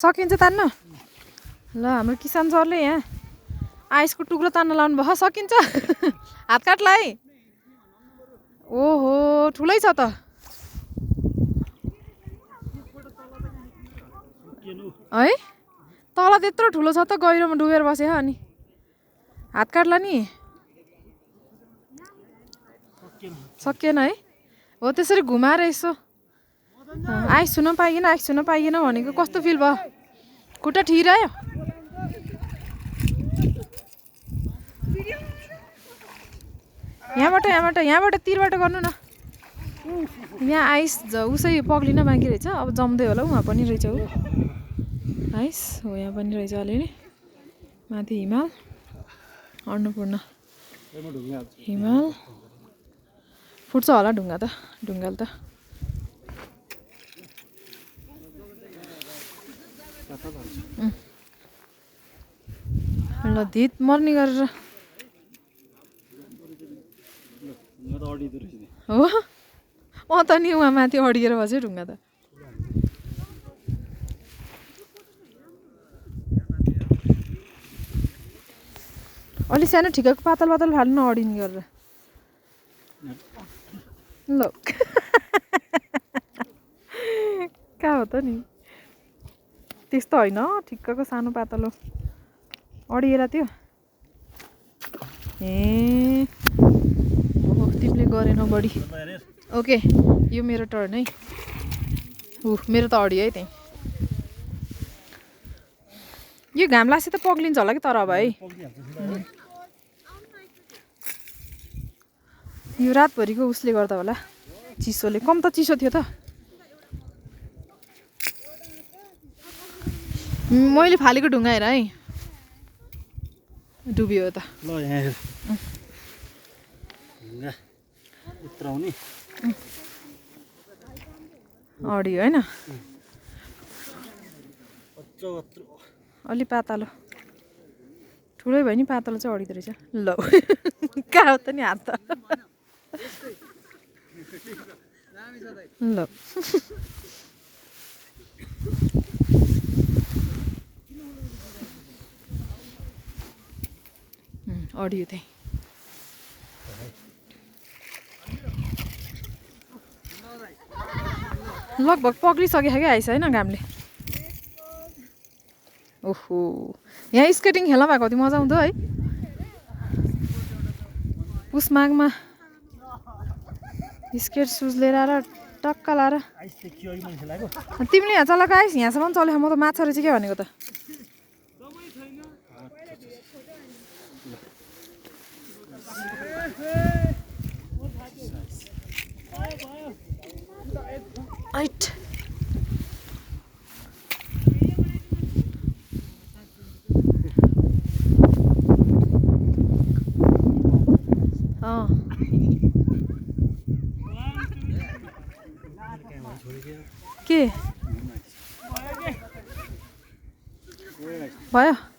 सकिन्छ तान्न ल हाम्रो किसान सरले यहाँ आइसको टुक्रो तान्न लाउनु भयो सकिन्छ हात काट्ला है ओहो ठुलै छ त है तल त्यत्रो ठुलो छ त गहिरोमा डुबेर बसे अनि हात काट्ला नि सकिएन है हो त्यसरी घुमाएर यसो आइस छुन पाइएन भनेको कस्तो फिल भयो खुट्टा ठिरायो यहाँबाट तिरबाट गर्नु न यहाँ आइस उसै पग्लिन बाँकी रहेछ अब जम्दै होला उहाँ पनि रहेछ ऊ आइस हो यहाँ पनि रहेछ अलिअलि माथि हिमाल अन्नपूर्ण हिमाल फुट्छ होला ढुङ्गाल त ल धित मर्नी गरेर हो त नि उहाँ माथि अडिएर बस्यो ढुङ्गा त अलि सानो ठिक्कको पातल फाल्नु न अडिने गरेर ल कहाँ हो त नि त्यस्तो होइन ठिक्कको सानो पातलो अडिएर त्यो ए तिमीले गरेन बढी ओके यो मेरो टर्न है मेरो त अडियो है त्यही यो घाम लासी त पग्लिन्छ होला कि तर अब है यो रातभरिको उसले गर्दा होला चिसोले कम त चिसो थियो त मैले फालेको ढुङ्गा हेर है डुब्यो त ल यहाँ अडियो होइन अलि पातलो ठुलै भयो नि पातलो चाहिँ अडिँदो रहेछ ल कहाँ हो त नि हात त ल अडियो त्यही लगभग पक्रिसक्यो क्या आइस होइन घामले ओहो यहाँ स्केटिङ खेल्न भएको थियो मजा आउँदो है पुस माघमा स्केट सुज लिएर आएर टक्क लाएर तिमीले यहाँ चलाएको आइस यहाँसम्म चल्यो म त माछा रहेछ क्या भनेको त आइट के भयो